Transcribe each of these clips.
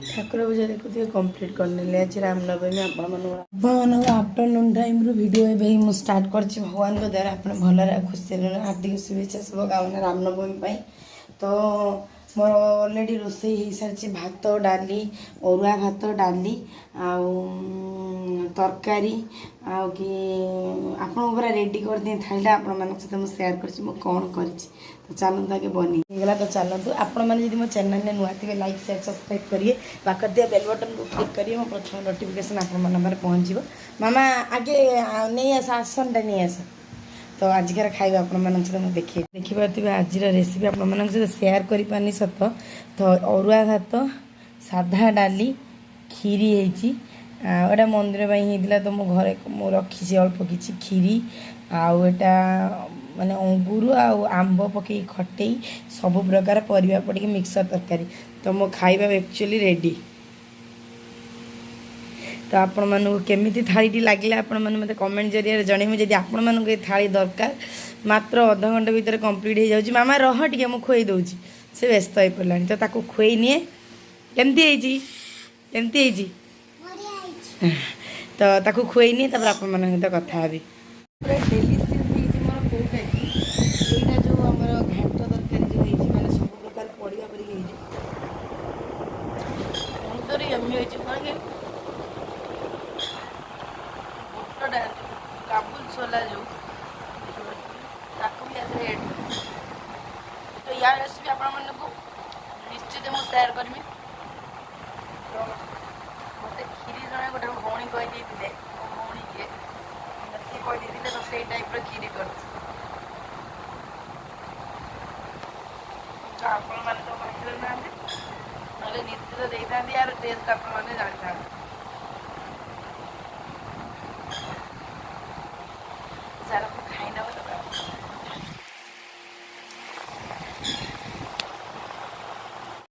ଠାକୁର ପୂଜା ଦେଖୁଥିବେ କମ୍ପ୍ଲିଟ୍ କରିନେଲି। ଆଜି ରାମନବମୀ। ଆପଣମାନଙ୍କୁ ଆଫ୍ଟରନୁନ୍ ଟାଇମ୍ରୁ ଭିଡ଼ିଓ ଏବେ ହିଁ ମୁଁ ଷ୍ଟାର୍ଟ କରିଛି। ଭଗବାନଙ୍କ ଦ୍ୱାରା ଆପଣ ଭଲରେ ଆଉ ଖୁସିରେ ରୁହନ୍ତୁ। ହାର୍ଦ୍ଦିକ ଶୁଭେଚ୍ଛା, ଶୁଭକାମନା ରାମନବମୀ ପାଇଁ। ତ ମୋର ଅଲରେଡ଼ି ରୋଷେଇ ହେଇସାରିଛି। ଭାତ, ଡାଲି, ଅରୁଆ ଭାତ, ଡାଲି ଆଉ ତରକାରୀ। ଆଉ କି ଆପଣଙ୍କୁ ପୁରା ରେଡ଼ି କରିଦିଏ ଥାଳିଟା, ଆପଣମାନଙ୍କ ସହିତ ମୁଁ ସେୟାର କରିଛି ମୁଁ କ'ଣ କରିଛି। ତ ଚାଲନ୍ତୁ, ଆଗେ ବନେଇ ହେଇଗଲା। ତ ଚାଲନ୍ତୁ, ଆପଣମାନେ ଯଦି ମୋ ଚ୍ୟାନେଲରେ ନୂଆ ଥିବେ, ଲାଇକ୍, ସେୟାର, ସବସ୍କ୍ରାଇବ୍ କରିବେ। ପାଖରେ ଥିବା ବେଲ୍ ବଟନ୍କୁ କ୍ଲିକ୍ କରିବେ, ମୋ ପ୍ରଥମ ନୋଟିଫିକେସନ୍ ଆପଣମାନଙ୍କ ପାଖରେ ପହଞ୍ଚିବ। ମାମା, ଆଗେ ନେଇ ଆସ, ଆସନଟା ନେଇ ଆସ। ତ ଆଜିକାର ଖାଇବା ଆପଣମାନଙ୍କ ସହିତ ମୁଁ ଦେଖେଇ, ଦେଖିପାରୁଥିବେ, ଆଜିର ରେସିପି ଆପଣମାନଙ୍କ ସହିତ ସେୟାର କରିପାରିନି ସତ। ତ ଅରୁଆ ଭାତ, ସାଧା ଡାଲି, କ୍ଷୀରି ହେଇଛି। ଆଉ ଏଇଟା ମନ୍ଦିର ପାଇଁ ହେଇଥିଲା, ତ ମୋ ଘରେ ମୁଁ ରଖିଛି ଅଳ୍ପ କିଛି କ୍ଷୀରି। ଆଉ ଏଇଟା ମାନେ ଅଙ୍ଗୁର ଆଉ ଆମ୍ବ ପକେଇକି ଖଟେଇ, ସବୁ ପ୍ରକାର ପରିବା ପଡ଼ିକି ମିକ୍ସର ତରକାରୀ। ତ ମୋ ଖାଇବା ଆକ୍ଚୁଆଲି ରେଡ଼ି। ତ ଆପଣମାନଙ୍କୁ କେମିତି ଥାଳିଟି ଲାଗିଲା, ଆପଣମାନେ ମୋତେ କମେଣ୍ଟ ଜରିଆରେ ଜଣେଇବେ। ଯଦି ଆପଣମାନଙ୍କୁ ଏ ଥାଳି ଦରକାର, ମାତ୍ର ଅଧଘଣ୍ଟା ଭିତରେ କମ୍ପ୍ଲିଟ୍ ହେଇଯାଉଛି। ମାମା, ରହ ଟିକେ, ମୁଁ ଖୁଆଇ ଦେଉଛି। ସେ ବ୍ୟସ୍ତ ହେଇପଡ଼ିଲାଣି, ତ ତାକୁ ଖୁଆଇ ନିଏ। କେମିତି ହେଇଛି? କେମିତି ହେଇଛି? ତ ତାକୁ ଖୁଆଇ ନିଏ, ତାପରେ ଆପଣମାନଙ୍କ ସହିତ କଥା ହେବି। ପୁରା ଡେଲିସିୟସ୍ ହେଇଛି ମୋର। କେଉଁଟା କି ଏଇଟା ଯେଉଁ ଆମର ଘାଣ୍ଟ ତରକାରୀ ଯେଉଁ ହେଇଛି, ମାନେ ସବୁ ପ୍ରକାର ପରିବା ପରିକି ହେଇଛି, ସୁନ୍ଦର ୟମି ହେଇଛି। କ'ଣ କି ବୁଟଟା, କାବୁଲ ସୋଲା ଯେଉଁ, ତାକୁ ବି ଏଥିରେ ଏଡ୍ କରିଛି। ତ ୟା ରେସିପି ଆପଣମାନଙ୍କୁ ନିଶ୍ଚିତ ମୁଁ ସେୟାର କରିବି। ତ ମୋତେ କ୍ଷୀରି ଜଣେ ଗୋଟେ ଭଉଣୀ କହିଦେଇଥିଲେ, ମୋ ଭଉଣୀ ଯିଏ, ସିଏ କହିଦେଇଥିଲେ, ତ ସେଇ ଟାଇପ୍ର କ୍ଷୀରି କରିଛି। ତ ଆପଣମାନେ ତ ଭାଗ୍ୟରେ ନାହାନ୍ତି, ନହେଲେ ନିଶ୍ଚିତ ଦେଇଥାନ୍ତି, ୟାର ଟେଷ୍ଟ ଆପଣମାନେ ଜାଣିଥାନ୍ତେ। ଚାଲ, ଖାଇ ନେବ। ତାପରେ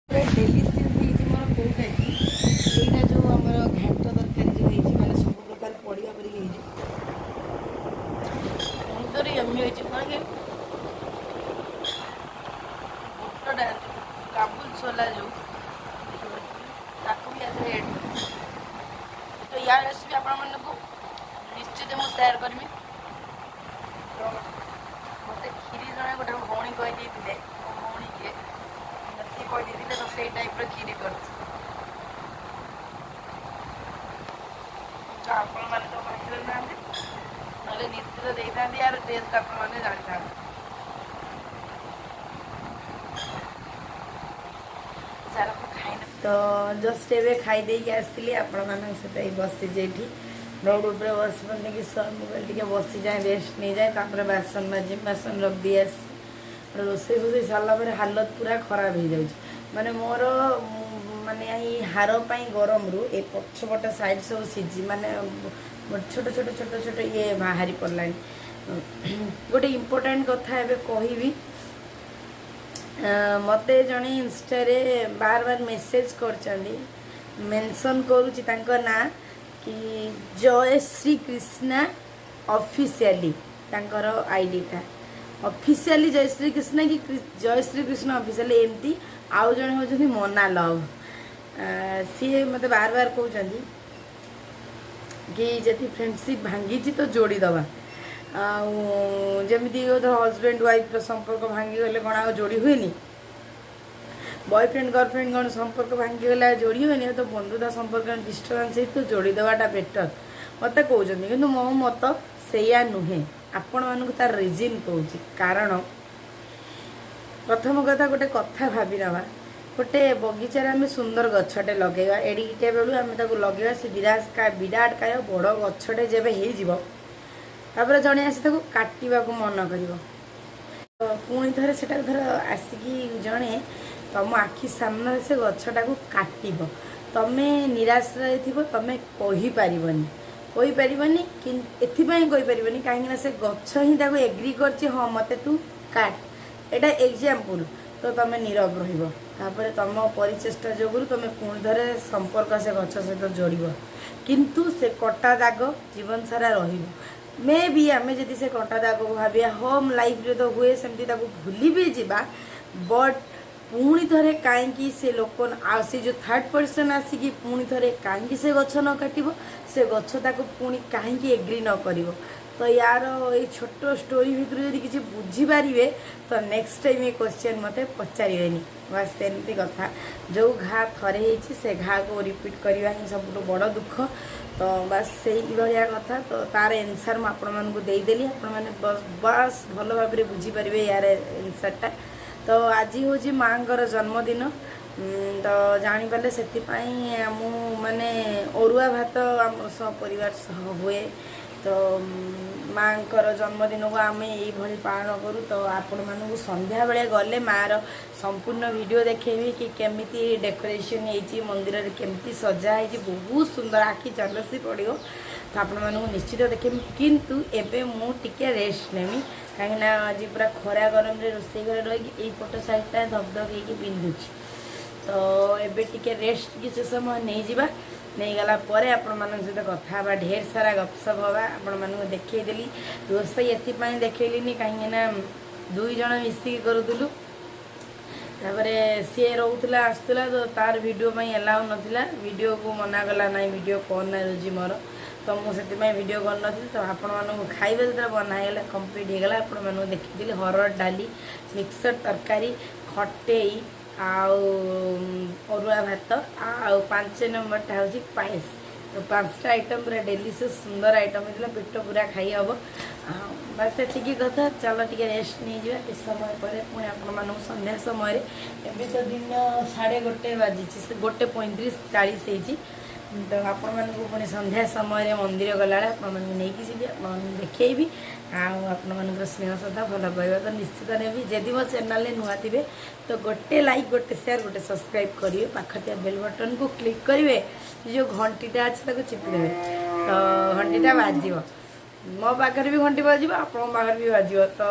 ପୁରା ଡେଲିସିୟସ୍ ହେଇଛି ମୋର। କେଉଁଟା କି ଏଇଟା ଯେଉଁ ଆମର ଘାଣ୍ଟ ତରକାରୀ ଯେଉଁ ହେଇଛି, ମାନେ ସବୁ ପ୍ରକାର ପରିବା ପରିକି ହେଇଛି, ସୁନ୍ଦର ୟମି ହେଇଛି। କ'ଣ କି ବୁଟଟା, କାବୁଲ ସୋଲା ଯେଉଁ, ତାକୁ ବି ଏଥିରେ ଏଡ୍ କରିଛି। ତ ୟା ରେସିପି ଆପଣମାନଙ୍କୁ ନିଶ୍ଚିତ ମୁଁ ସେୟାର କରିବି। ତ ମୋତେ କ୍ଷୀରି ଜଣେ ଗୋଟେ ଭଉଣୀ କହିଦେଇଥିଲେ, ମୋ ଭଉଣୀ ଯିଏ, ସିଏ କହିଦେଇଥିଲେ, ତ ସେଇ ଟାଇପ୍ର କ୍ଷୀରି କରିଛି। ତ ଆପଣମାନେ ତ ଭାଗ୍ୟରେ ନାହାନ୍ତି, ନହେଲେ ନିଶ୍ଚିତ ଦେଇଥାନ୍ତି, ୟାର ଟେଷ୍ଟ ଆପଣମାନେ ଜାଣିଥାନ୍ତେ। ଚାଲ, ଖାଇ। ତ ଜଷ୍ଟ ଏବେ ଖାଇ ଦେଇକି ଆସିଲି। ଆପଣମାନଙ୍କ ସହିତ ଏଇ ବସିଛି ଏଇଠି ବେଡ୍ ଉପରେ। ବସି କି ମୁଁ କହିଲି ଟିକେ ବସିଯାଏ, ରେଷ୍ଟ ନେଇଯାଏ, ତାପରେ ବାସନ ମାଜି, ବାସନ ରଖିଦେଇ ଆସି। ରୋଷେଇ ଫୋଷେଇ ସାରିଲା ପରେ ହାଲତ ପୁରା ଖରାପ ହେଇଯାଉଛି। ମାନେ ମୋର ମାନେ ଏଇ ହାର ପାଇଁ ଗରମରୁ ଏ ପଛପଟ ସାଇଡ଼୍ ସବୁ ସିଝି, ମାନେ ଛୋଟ ଛୋଟ ଛୋଟ ଛୋଟ ଇଏ ବାହାରି ପଡ଼ିଲାଣି। ଗୋଟେ ଇମ୍ପୋର୍ଟାଣ୍ଟ କଥା ଏବେ କହିବି। ମୋତେ ଜଣେ ଇନଷ୍ଟାରେ ବାର ବାର ମେସେଜ୍ କରିଛନ୍ତି। ମେନସନ୍ କରୁଛି ତାଙ୍କ ନାଁ କି ଜୟଶ୍ରୀ କୃଷ୍ଣା ଅଫିସିଆଲି, ତାଙ୍କର ଆଇଡ଼ିଟା ଅଫିସିଆଲି ଜୟଶ୍ରୀ କୃଷ୍ଣା କି ଜୟଶ୍ରୀ କୃଷ୍ଣ ଅଫିସିଆଲି ଏମିତି। ଆଉ ଜଣେ ହେଉଛନ୍ତି ମୋନା ଲଭ୍। ସିଏ ମୋତେ ବାର ବାର କହୁଛନ୍ତି କି ଯଦି ଫ୍ରେଣ୍ଡସିପ୍ ଭାଙ୍ଗିଛି ତ ଯୋଡ଼ିଦେବା। ଆଉ ଯେମିତି ଧର ହଜବେଣ୍ଡ ୱାଇଫ୍ର ସମ୍ପର୍କ ଭାଙ୍ଗିଗଲେ କ'ଣ ଆଉ ଯୋଡ଼ି ହୁଏନି? ବୟଫ୍ରେଣ୍ଡ ଗର୍ଲଫ୍ରେଣ୍ଡ କ'ଣ ସମ୍ପର୍କ ଭାଙ୍ଗିଗଲେ ଆଉ ଯୋଡ଼ି ହୁଏନି? ତ ବନ୍ଧୁତା ସମ୍ପର୍କ ଡିଷ୍ଟର୍ବାନ୍ସ ହେଇ ତ ଯୋଡ଼ିଦେବାଟା ବେଟର୍ ମୋତେ କହୁଛନ୍ତି। କିନ୍ତୁ ମୋ ମତ ସେଇଆ ନୁହେଁ। ଆପଣମାନଙ୍କୁ ତାର ରିଜିନ୍ କହୁଛି। କାରଣ ପ୍ରଥମ କଥା, ଗୋଟେ କଥା ଭାବି ନେବା, ଗୋଟେ ବଗିଚାରେ ଆମେ ସୁନ୍ଦର ଗଛଟେ ଲଗେଇବା। ଏଡ଼ିକିଟେ ବେଳୁ ଆମେ ତାକୁ ଲଗେଇବା, ସେ ବିରାଟ କାୟ ବଡ଼ ଗଛଟେ ଯେବେ ହେଇଯିବ, ତାପରେ ଜଣେ ଆସି ତାକୁ କାଟିବାକୁ ମନ କରିବ। ତ ପୁଣି ଥରେ ସେଟାକୁ ଧର ଆସିକି ଜଣେ ତମ ଆଖି ସାମ୍ନାରେ ସେ ଗଛଟାକୁ କାଟିବ, ତମେ ନିରାଶ୍ରୟ ଥିବ, ତମେ କହିପାରିବନି। କହିପାରିବନି ଏଥିପାଇଁ କହିପାରିବନି, କାହିଁକିନା ସେ ଗଛ ହିଁ ତାକୁ ଏଗ୍ରି କରିଛି, ହଁ, ମୋତେ ତୁ କାଟ। ଏଇଟା ଏକ୍ଜାମ୍ପଲ୍। ତ ତମେ ନୀରବ ରହିବ। ତାପରେ ତମ ପରିଚେଷ୍ଟା ଯୋଗୁରୁ ତମେ ପୁଣି ଥରେ ସମ୍ପର୍କ ସେ ଗଛ ସହିତ ଯୋଡ଼ିବ, କିନ୍ତୁ ସେ କଟା ଦାଗ ଜୀବନ ସାରା ରହିବ। ମେ ବି ଆମେ ଯଦି ସେ କଟା ଦାଗକୁ ଭାବିବା, ହଁ, ଲାଇଫ୍ରେ ତ ହୁଏ ସେମିତି, ତାକୁ ଭୁଲି ବି ଯିବା, ବଟ୍ ପୁଣି ଥରେ କାହିଁକି ସେ ଲୋକ ଆଉ ସେ ଯେଉଁ ଥାର୍ଡ଼ ପର୍ସନ୍ ଆସିକି ପୁଣି ଥରେ କାହିଁକି ସେ ଗଛ ନ କାଟିବ? ସେ ଗଛ ତାକୁ ପୁଣି କାହିଁକି ଏଗ୍ରି ନ କରିବ? ତ ୟାର ଏଇ ଛୋଟ ଷ୍ଟୋରି ଭିତରୁ ଯଦି କିଛି ବୁଝିପାରିବେ, ତ ନେକ୍ସଟ ଟାଇମ୍ ଏ କ୍ୱେଶ୍ଚନ୍ ମୋତେ ପଚାରିବେନି। ବାସ୍, ସେମିତି କଥା। ଯେଉଁ ଘା ଥରେ ହେଇଛି, ସେ ଘାକୁ ରିପିଟ୍ କରିବା ହିଁ ସବୁଠୁ ବଡ଼ ଦୁଃଖ। ତ ବାସ୍, ସେଇଭଳିଆ କଥା। ତ ତାର ଏନ୍ସର୍ ମୁଁ ଆପଣମାନଙ୍କୁ ଦେଇଦେଲି। ଆପଣମାନେ ବାସ୍ ବାସ୍ ଭଲ ଭାବରେ ବୁଝିପାରିବେ ୟାର ଏନ୍ସର୍ଟା। ତ ଆଜି ହେଉଛି ମାଆଙ୍କର ଜନ୍ମଦିନ। ତ ଜାଣିପାରିଲେ, ସେଥିପାଇଁ ମୁଁ ମାନେ ଅରୁଆ ଭାତ ଆମ ସହ ପରିବାର ସହ ହୁଏ। ତ ମାଆଙ୍କର ଜନ୍ମଦିନକୁ ଆମେ ଏଇଭଳି ପାଳନ କରୁ। ତ ଆପଣମାନଙ୍କୁ ସନ୍ଧ୍ୟାବେଳେ ଗଲେ ମାଆର ସମ୍ପୂର୍ଣ୍ଣ ଭିଡ଼ିଓ ଦେଖେଇବି କି କେମିତି ଡେକୋରେସନ୍ ହେଇଛି ମନ୍ଦିରରେ, କେମିତି ସଜା ହେଇଛି। ବହୁତ ସୁନ୍ଦର, ଆଖି ଝଲସି ପଡ଼ିବ। ତ ଆପଣମାନଙ୍କୁ ନିଶ୍ଚିତ ଦେଖେଇବି, କିନ୍ତୁ ଏବେ ମୁଁ ଟିକେ ରେଷ୍ଟ ନେବି, କାହିଁକିନା ଆଜି ପୁରା ଖରା ଗରମରେ ରୋଷେଇ ଘରେ ରହିକି ଏଇପଟ ସାଇଡ଼ଟା ଧକ ଧକ ହେଇକି ବିନ୍ଧୁଛି। ତ ଏବେ ଟିକେ ରେଷ୍ଟ କିଛି ସମୟ ନେଇଯିବା। ନେଇଗଲା ପରେ ଆପଣମାନଙ୍କ ସହିତ କଥା ହେବା, ଢେର ସାରା ଗପସପ ହେବା। ଆପଣମାନଙ୍କୁ ଦେଖେଇଦେଲି। ରୋଷେଇ ଏଥିପାଇଁ ଦେଖେଇଲିନି, କାହିଁକିନା ଦୁଇ ଜଣ ମିଶିକି କରୁଥିଲୁ। ତାପରେ ସିଏ ରହୁଥିଲା, ଆସୁଥିଲା, ତ ତାର ଭିଡ଼ିଓ ପାଇଁ ଏଲାଉ ନଥିଲା। ଭିଡ଼ିଓକୁ ମନା କଲା, ନାହିଁ, ଭିଡ଼ିଓ କରନା ରହୁଛି ମୋର। ତ ମୁଁ ସେଥିପାଇଁ ଭିଡ଼ିଓ କରିନଥିଲି। ତ ଆପଣମାନଙ୍କୁ ଖାଇବା ଯେତେବେଳେ ବନା ହେଇଗଲା, କମ୍ପ୍ଲିଟ୍ ହେଇଗଲା, ଆପଣମାନଙ୍କୁ ଦେଖିଥିଲି। ହରଡ଼ ଡାଲି, ମିକ୍ସର ତରକାରୀ, ଖଟେଇ ଆଉ ଅରୁଆ ଭାତ, ଆଉ 5 ନମ୍ବରଟା ହେଉଛି ପାଏସ। ତ ପାଞ୍ଚଟା ଆଇଟମ୍ ପୁରା ଡେଲିସିୟସ୍ ସୁନ୍ଦର ଆଇଟମ୍ ହେଇଥିଲା। ପେଟ ପୁରା ଖାଇ ହେବ। ଆଉ ବାସ୍, ଏତିକି କଥା। ଚାଲ, ଟିକେ ରେଷ୍ଟ ନେଇଯିବା। କିଛି ସମୟ ପରେ ପୁଣି ଆପଣମାନଙ୍କୁ ସନ୍ଧ୍ୟା ସମୟରେ, ଏବେ ତ ଦିନ 1:30 ବାଜିଛି, ସେ 1:35 40 ହେଇଛି। ତ ଆପଣମାନଙ୍କୁ ପୁଣି ସନ୍ଧ୍ୟା ସମୟରେ ମନ୍ଦିର ଗଲାବେଳେ ଆପଣମାନଙ୍କୁ ନେଇକି ଯିବି, ଆପଣମାନଙ୍କୁ ଦେଖେଇବି। ଆଉ ଆପଣମାନଙ୍କର ସ୍ନେହ, ଶ୍ରଦ୍ଧା, ଭଲ ପାଇବା ତ ନିଶ୍ଚିତ ନେବି। ଯଦି ମୋ ଚ୍ୟାନେଲରେ ନୂଆ ଥିବେ, ତ ଗୋଟେ ଲାଇକ୍, ଗୋଟେ ସେୟାର, ଗୋଟେ ସବସ୍କ୍ରାଇବ୍ କରିବେ। ପାଖରେ ଥିବା ବେଲ୍ ବଟନ୍କୁ କ୍ଲିକ୍ କରିବେ। ଯେଉଁ ଘଣ୍ଟିଟା ଅଛି, ତାକୁ ଚିପିଦେବେ, ତ ଘଣ୍ଟିଟା ବାଜିବ। ମୋ ପାଖରେ ବି ଘଣ୍ଟି ବାଜିବ, ଆପଣଙ୍କ ପାଖରେ ବି ବାଜିବ। ତ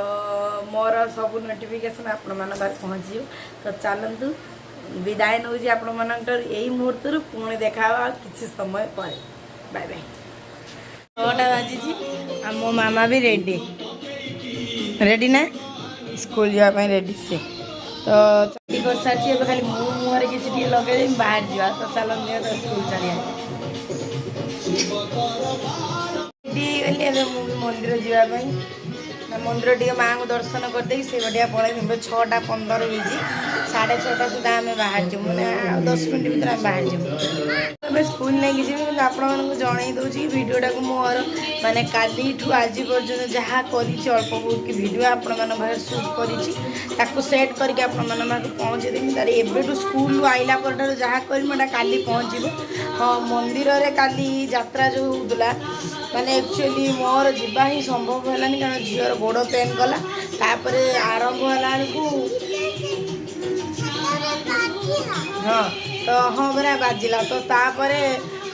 ମୋର ସବୁ ନୋଟିଫିକେସନ୍ ଆପଣମାନଙ୍କ ପାଖରେ ପହଞ୍ଚିଯିବ। ତ ଚାଲନ୍ତୁ, ବିଦାୟ ନେଉଛି ଆପଣମାନଙ୍କଠାରୁ ଏଇ ମୁହୂର୍ତ୍ତରୁ। ପୁଣି ଦେଖା ହେବ ଆଉ କିଛି ସମୟ ପରେ। Bye bye. 6ଟା ବାଜିଛି ଆଉ ମୋ ମାମା ବି ରେଡ଼ି। ରେଡ଼ି ନା? ସ୍କୁଲ ଯିବା ପାଇଁ ରେଡ଼ି ସେ। ତ ଚଟି କରିସାରିଛି। ଏବେ ଖାଲି ମୁଁ ମୁହଁରେ କିଛି ଟିକେ ଲଗେଇଦେବି, ବାହାରି ଯିବା। ତ ଚାଲନ୍ତୁ, ତ ସ୍କୁଲ ଚାଲିବା। ରେଡ଼ି ହେଇଗଲି। ଏବେ ମୁଁ ବି ମନ୍ଦିର ଯିବା ପାଇଁ ନା, ମନ୍ଦିର ଟିକେ ମାଆଙ୍କୁ ଦର୍ଶନ କରିଦେଇକି ସେଇ ବଢ଼ିଆ ପଳେଇବି। ଏବେ 6ଟା 15 ହେଇଛି। 6:30 ସୁଦ୍ଧା ଆମେ ବାହାରିଯିବୁ, ମାନେ ଆଉ 10 ମିନିଟ୍ ଭିତରେ ଆମେ ବାହାରିଯିବୁ। ଏବେ ସ୍କୁଲ ନେଇକି ଯିବି, କିନ୍ତୁ ଆପଣମାନଙ୍କୁ ଜଣେଇ ଦେଉଛି କି ଭିଡ଼ିଓଟାକୁ ମୋର ମାନେ କାଲିଠୁ ଆଜି ପର୍ଯ୍ୟନ୍ତ ଯାହା କରିଛି, ଅଳ୍ପ ବହୁତ କି ଭିଡ଼ିଓ ଆପଣମାନଙ୍କ ପାଖରେ ସୁଟ୍ କରିଛି, ତାକୁ ସେଟ୍ କରିକି ଆପଣମାନଙ୍କ ପାଖକୁ ପହଞ୍ଚେଇ ଦେବି। ତାର ଏବେଠୁ ସ୍କୁଲରୁ ଆଇଲା ପରଠାରୁ ଯାହା କରିବି, ଏଇଟା କାଲି ପହଞ୍ଚିବ। ହଁ, ମନ୍ଦିରରେ କାଲି ଯାତ୍ରା ଯେଉଁ ହେଉଥିଲା, ମାନେ ଆକ୍ଚୁଆଲି ମୋର ଯିବା ହିଁ ସମ୍ଭବ ହେଲାନି, କାରଣ ଝିଅର ଗୋଡ଼ ପେନ୍ କଲା। ତାପରେ ଆରମ୍ଭ ହେଲା ବେଳକୁ, ହଁ ତ, ହଁ ପରା, ବାଜିଲା। ତ ତାପରେ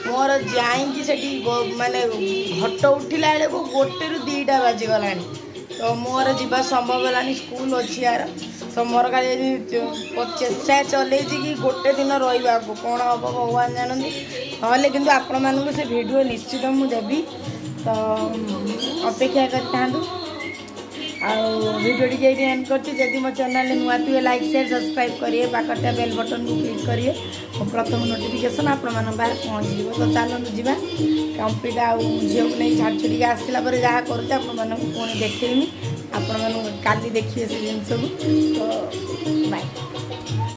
ମୋର ଯାଇକି ସେଠି ମାନେ ଘଟ ଉଠିଲା ବେଳକୁ 1ରୁ 2ଟା ବାଜିଗଲାଣି। ତ ମୋର ଯିବା ସମ୍ଭବ ହେଲାନି। ସ୍କୁଲ ଅଛି ୟାର। ତ ମୋର ଖାଲି ଯଦି ଚେଷ୍ଟା ଚଲେଇଛି କି ଗୋଟେ ଦିନ ରହିବାକୁ, କ'ଣ ହେବ ଭଗବାନ ଜାଣନ୍ତି। ନହେଲେ କିନ୍ତୁ ଆପଣମାନଙ୍କୁ ସେ ଭିଡ଼ିଓ ନିଶ୍ଚିତ ମୁଁ ଦେବି। ତ ଅପେକ୍ଷା କରିଥାନ୍ତୁ। ଆଉ ଭିଡ଼ିଓଟିକି ଏଇଠି ଏଣ୍ଡ କରୁଛି। ଯଦି ମୋ ଚ୍ୟାନେଲରେ ନୂଆ ଥିବେ, ଲାଇକ୍, ସେୟାର, ସବସ୍କ୍ରାଇବ୍ କରିବେ। ପାଖରେ ଥିବା ବେଲ୍ ବଟନ୍କୁ କ୍ଲିକ୍ କରିବେ। ମୋ ପ୍ରଥମ ନୋଟିଫିକେସନ୍ ଆପଣମାନଙ୍କ ପାଖରେ ପହଞ୍ଚିଯିବ। ତ ଚାଲନ୍ତୁ ଯିବା କମ୍ପ୍ଲିଟ୍। ଆଉ ଝିଅକୁ ନେଇ ଛାଡ଼ି ଛୁଡ଼ିକି ଆସିଲା ପରେ ଯାହା କରୁଛି, ଆପଣମାନଙ୍କୁ ପୁଣି ଦେଖେଇବି। ଆପଣମାନଙ୍କୁ କାଲି ଦେଖିବେ ସେ ଜିନିଷକୁ। ତ ବାଏ।